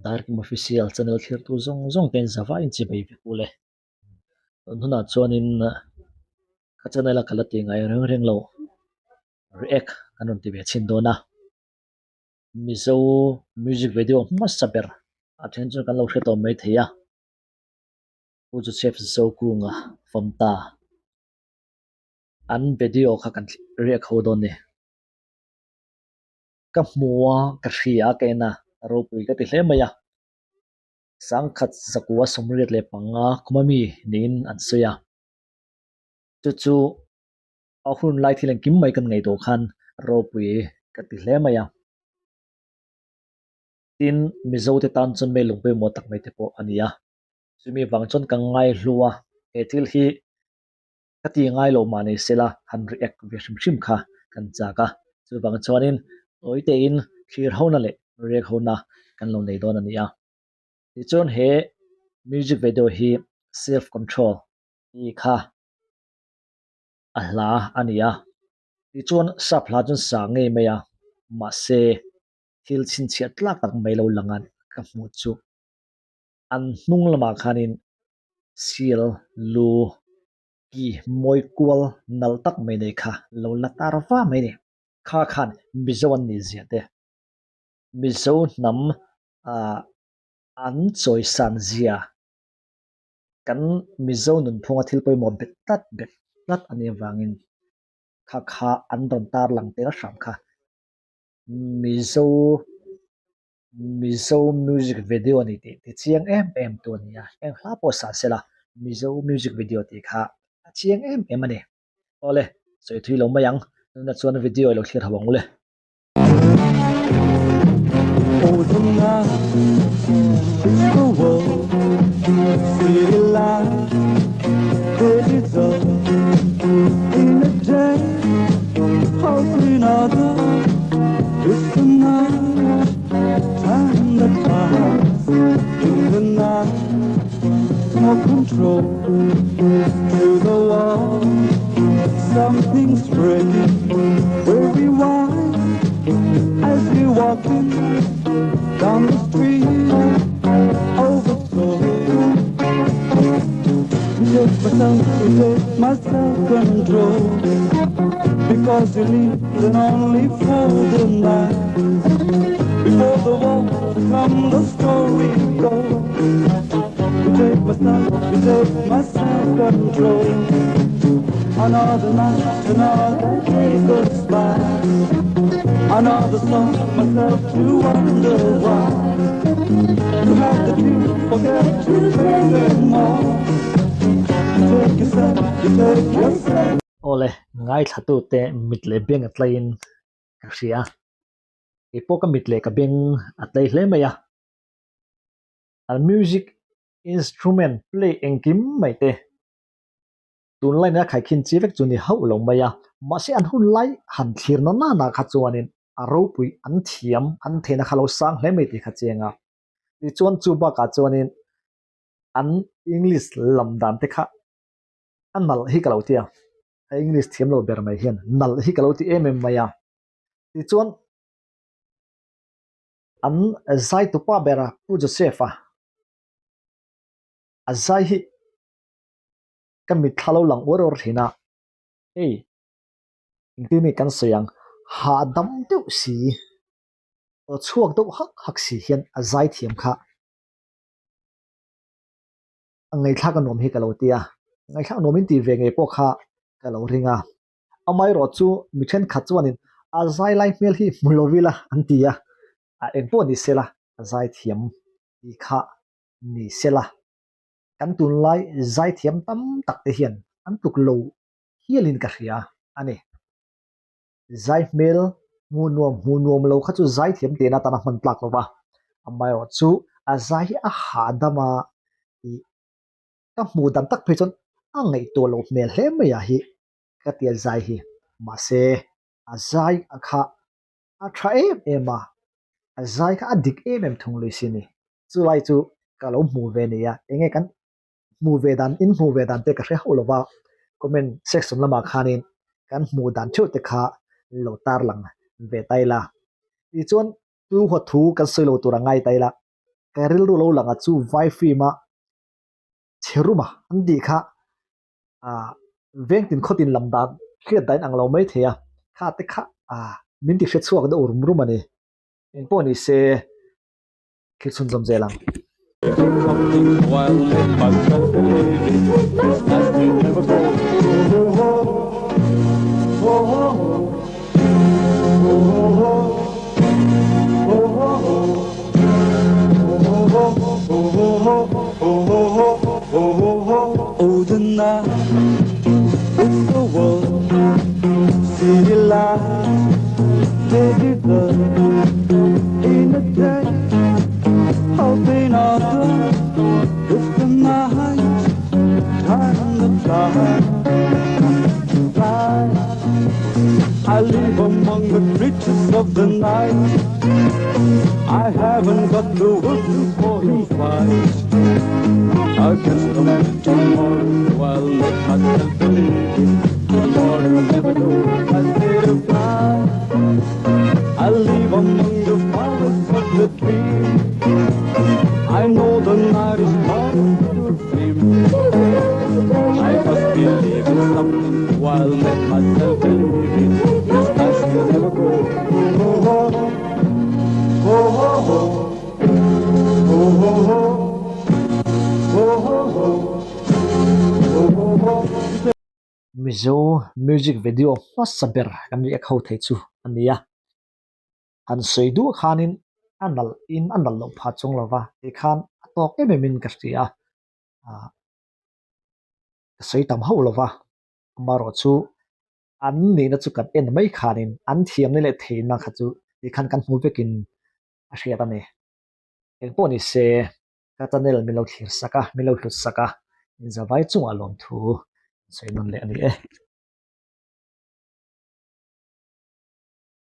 Darkim Official channel thlirtu zawng zawng te in zavai in chibei vek u le. Tun hunah chuanin ka channel a ka la ti ngai reng reng lo react kan rawn ti ve chhin dawn a. Mizo music video hmasa ber a then chu kan lo hre tawh mai thei a. Pu Joseph Zokunga Famta an video kha kan react ho dawn ni. Ka hmu a, ka hria a, ka en a, ropui ka ti hle mai a. Sangkhat zakua 85 kuma mi niin an sawi a. Chu chu a hun lai thil engkim mai kan ngaihtuah khan ropui ka ti hle mai a. Tin, Mizote tan chuan mei lung pawimawh tak mai te pawh a ni a. Chumi vang chuan ka ngaihlu a, he thil hi ka ti ngai lo mah nei sela han react ve hrim hrim kha kan chak a. Chuvang chuanin tawi tein thlir hona leh react hona kan lo nei dawn a ni a. Tichuan he music video hi self control tih kha a hla a ni a. Tichuan sap hla chuan sa ngei mai a, mahse thil chhinchhiah tlak tak mai lo lang a ka hmuh chu. An hnung lamah khanin seal lu ki mawi kual nalh tak mai nei kha lo la tar va mai ni. Kha khan Mizo an nih zia te, Mizo hnam ah an chawisan zia kan Mizo nunphunga thil pawimawh bet tlat bet tlat a nih avangin kha kha an rawn tar lang tel hram kha Mizo Mizo music video a ni tih ti chiang em em tu a ni a, eng hla pawh sa sela Mizo music video tih kha a chiang em em a ni. Awle, sawi thui lo mai ang, tunah chuan video i lo thlir ho ang ule. Awle, ngaithlatute mit leh beng a tlaiin ka hria. Kei pawh ka mit leh ka beng a tlai hle mai a. An music instrument play engkim mai te tunlai nia khaikhin chi vek chu ni hauh lo mai a. Mahse an hun lai han thlir na nana kha chuanin a ropui an thiam an theihna kha lo sang hle mai tih kha chiang a. Tichuan chu bakah chuanin an English lam dan te kha a nalh hi ka lo ti a. A English thiam lo ber mai hian nalh hi ka lo ti em em mai a. Tichuan an zai tupa bera Pu Joseph-a a zai hi ka mitthla lo lang uar uar thin a, hei engtin nge kan sawi ang hahdam deuh si aw chhuak deuh hak hak si hian a zai thiam kha a ngaihthlak a nuam hi ka lo ti a, ngaihthlak nuam in tih ve ngei pawh kha ka lo ring a. Amaherawh chu mi thenkhat chuanin a zai lai hmel hi hmu lo ila an ti a, a eng pawh ni sela a zai thiam tih kha ni sela kan tunlai zai thiam tam tak te hian an tluk lo hialin ka hria a ni. Zai hmel hmuh nuam hmuh nuam lo kha chu zai thiam tehna atana hman tlak lo va, amaherawh chu a zai hi a hahdam a tih ka hmuh dan tak phei chuan a ngaihtuah loh hmel hle mai ah hi ka ti a zai hi mahse a zai a kha a tha em em a a zai kha a dik em em thung lui si ni chulai chu ka lo hmuh ve nia enge kan hmuh ve dan in hmuh ve dan te ka hre hauh lova comment section lamah khanin kan hmuh dan theuh te kha lo tarlang ve ta ila tichuan tu huat thu kan sawi lo tur a ngai ta ila. Ka rilru lo lang a chu vai film a chhe rum a an tih kha ah veng tin khaw tin lam dan hriat dan ang lo mai thei a kha te kha ah min ti hre chhuak deuh rum rum a ni engpawh ni se thil chhunzawm zel ang. I live among the creatures of the night I haven't got the words for him fight Against the tomorrow I'll let myself believe it Tomorrow never knows I say to fly I live among the flowers of the tree I know the night is long to dream I must believe in something While let myself believe it This night will never go Oh, oh, oh, oh, oh, oh, oh, oh, oh, oh, oh, oh, oh. Mizo music video hmasa ber kan react ho thei chu a ni a. Han sawi duh khanin a nalh in a nalh loh phah chuang lo va, ti khan a tawk em em in ka hria a, ka sawi tam hauh lo va, amaherawh chu an nihna chu kan en mai khanin an thiamna leh theihna kha chu ti khan kan hmu vekin a hriat a ni. Engpawh ni se ka channel min lo thlir sak a, min lo hlut sak a, inzavai chungah lawmthu sawi nawn leh a ni e.